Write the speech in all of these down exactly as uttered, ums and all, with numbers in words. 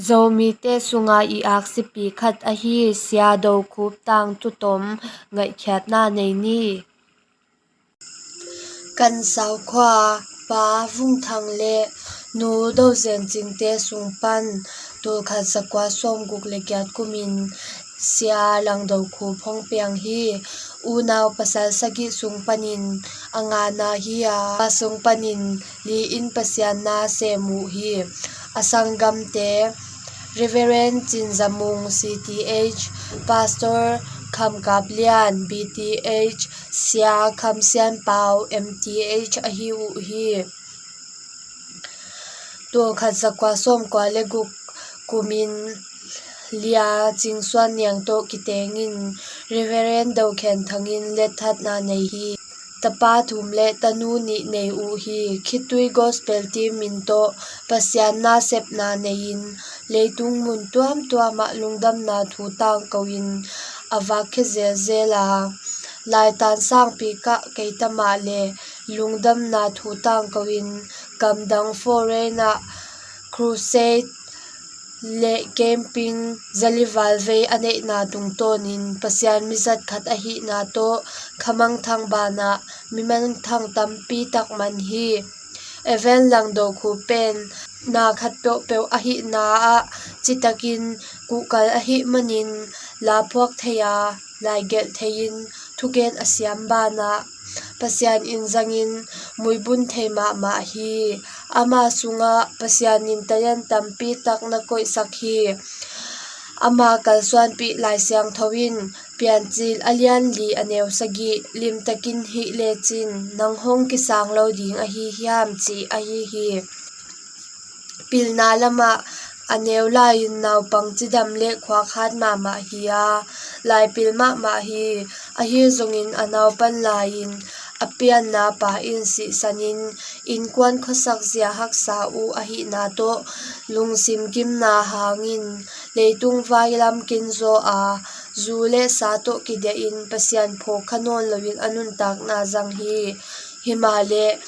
Zomite sunga i aksipi khat ahi Sia Do Khup tangthu tom ngaihkhiatna nei ni. Kan saukhua Pa Vung Thang le Nu Do Zen Cingte sung pan tulkhat zakua sawmguk le giat kumin Sia Lang Do Khup hong piang hi. Unau pasal sagih sung panin a ngana hi a, a sung panin li in Pasian na sem uh hi. A sanggamte Reverend Cin Za Mung C T H, Pastor Kham Kap Lian B T H, Sia Kham Sian Pau M T H ahi uh hi. Tulkhat zakua sawmkua le guk kumin Lia Cing Suan Niang tawh kitengin Reverend Do Khen Thangin letthatna nei hi. Tapa thum le tanu nih nei uh hi. Khitui Gospel Team min tawh Pasian nasepna nei-in leitung mun tuamtuamah lungdamna thu tangko in a vakkhia zelzel a, laitan sangpi kah kei tamah le lungdamna thu tangko in gamdang foreign ah crusade le camping zalival vei a neihna tungtawnin Pasian mizat khat ahihna tawh khamangthang banah mimangthang tampi tak man hi. Evan Lang Do Khup pen na khat peuhpeuh ahihna ah citakin kuhkal ahih manin laphuak thei a, laigelh thei-in thugen a siam banah Pasian in zangin muibun thei mahmah hi. Ama sungah Pasian in talent tampi tak na koihsak hi. Ama kalsuanpih Lai Siangtho in Piancil a lian li a neu sagih limtakin hih lecin nang hong kisang lo ding ahi hiam cih ahi hi. Pilna lamah a neu lai-in naupang cidam le khuakhat mahmah hi a, laipil mahmah hi. Ahi zongin a naupan lai-in a pianna pa in sihsanin innkuan khuasak zia haksa uh ahihna tawh lungsim gimna hangin leitung vai lam kinzaw a, zu le sa tawh kidiahin Pasian phawk kha nawn loin a nuntakna zang hi. Himahleh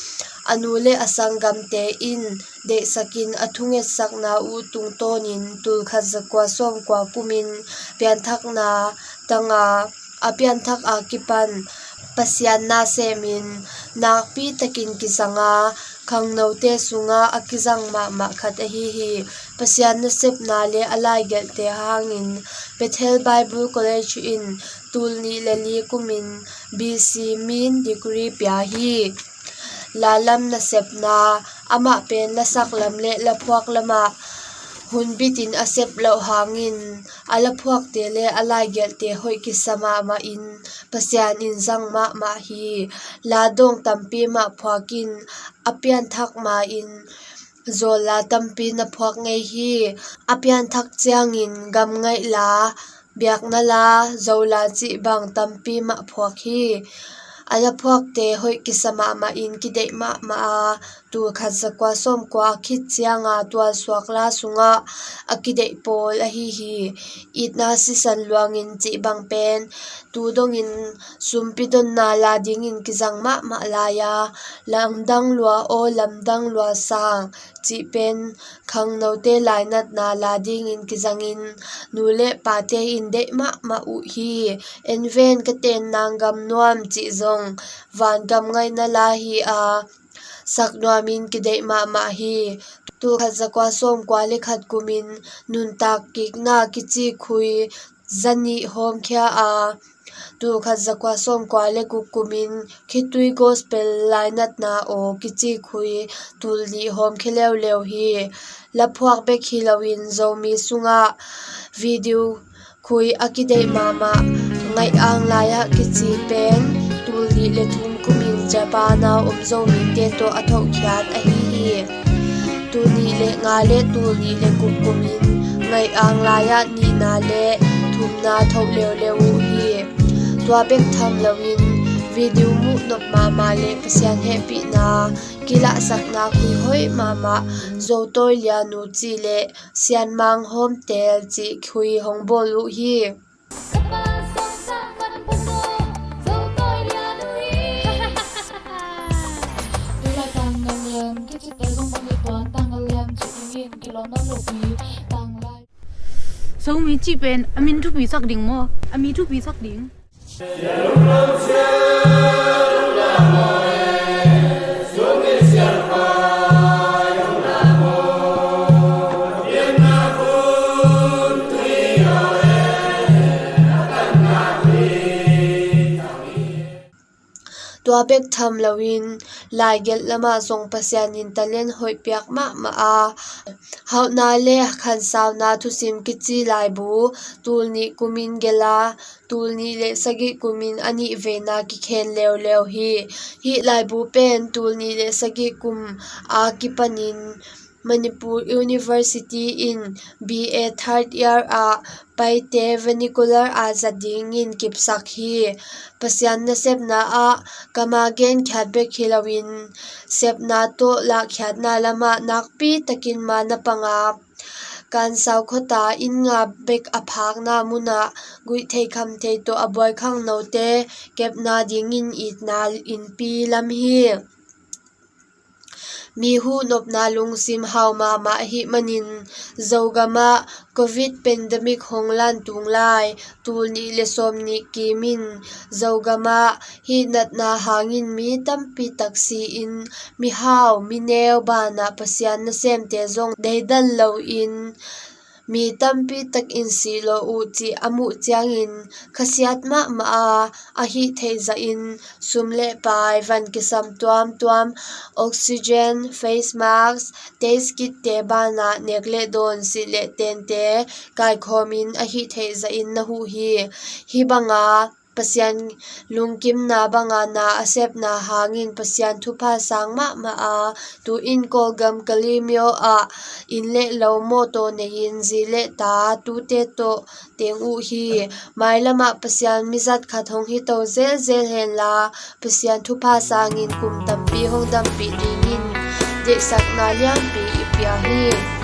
a nu le a sanggamte in deihsakin a thungetsakna uh tungtawnin tulkhat zakua sawmkua kumin pianthakna tanga, a pianthak a kipan Pasian na semin nakpi takin kizanga khangnote sunga a kizang mahmah khat ahi hi. Pasian nasepna le a laigelhte hangin Bethel Bible College in tul nih le li kumin B C Min degree pia hi. Lalam nasepna, amah pen lasak lam le laphuak lamah hunbitin a sep loh hangin a laphuakte le a laigelhte hoih kisa mahmah in Pasian in zang mahmah hi. Ladawng tampi mah phuakin a pianthak ma-in zawlla tampi na phuak ngei hi. A pianthak ciangin gamngaih la, biakna la, zola cih bang tampi mah phuak hi. A laphuakte hoih kisa mahmah in kideih mahmah a, tulkhat zakua sawmkua a khit cianga tualsuak la sungah a kideih pawl ahi hi. Itna sisan luangin cih bang pen tu dongin sumpi donna la dingin kizang mahmah lai a, lamdang lua aw lamdang lua sang cih pen khangnote lainatna la dingin kizangin nu le pate in deih mahmah uh hi. En ven ka ten nang gam nuam cih zong van gam ngaihna la hi a, sak nuamin kideih mahmah hi. Tulkhat zakua sawmkua le khat kumin nuntak kikna kici khui zanih hawmkhia a, tulkhat zakua sawmkua le guk kumin khitui gospel lainatna aw kici khui tul nih hawmkhia leuleu hi. Laphuak bek hi loin Zomi sungah video khui a kideih mahmah. Ngaih ang lai-ah kici pen tul nih le thum kumin Japan a om Zomite tawh a thohkhiat ahi hi. Tul nih le nga le tul nih le guk kumin ngaih ang lai-ah nihna le thumna thoh leuleu uh hi. Tua bek tham loin video muh nop mahmah le Pasian hehpihna kilahsakna khui hoih mahmah Zo tawi lian uh cih le Sianmang Home Tel cih khui hong bawl uh hi. Zomi cih pen a min thupi sak ding maw? A mi thupi sak ding. Tua bek tham loin, laigelh lamah zong Pasian in talent hoih piak mahmah a, hauhna le khansauna thusim kici laibu, tul nih kumin gelh a, tul nih le sagih kumin a nih veina kikhen leuleu hi. Hih laibu pen tul nih le sagih kum a kipanin Manipur University in B A third year ah Paite vernacular a zat dingin kipsak hi. Pasian nasepna ah kama genkhiat bek hi loin, sepna tawh lahkhiatna lamah nakpi takin ma na pang a, Kansau khuata inn nga bek a phakna munah guihtheih khamtheih tawh a buai khangnote kepna dingin itna innpi lam hi. Mi huhnopna lungsim hau mahmah ahih manin, Zogamah Covid pandemic hong lan tung lai tul nih le sawm nih kimin Zogamah hih natna hangin mi tampi tak si-in, mihau mineu banah Pasian nasemte zong deidan loin, mi tampi tak in sihlawh uh cih a muh ciangin khasiat mahmah a, ahih theih zahin sum le pai, van kisam tuamtuam, oxygen, face mask, test kit te banah nek le dawn, sih le tente kaikhawmin ahih theih zahin na huh hi. Hih banga Pasian lungkimna banga na a sepna hangin Pasian thupha sang mahmah a, tu-in Kawlgam Kalemyo ah inn le lo mawtaw nei-in zi le ta tute tawh teng uh hi. Mailamah Pasian mizat khat hong hi to zelzel henla, Pasian thupha sangin kum tampi hong dampih dingin deihsakna lianpi i pia hi.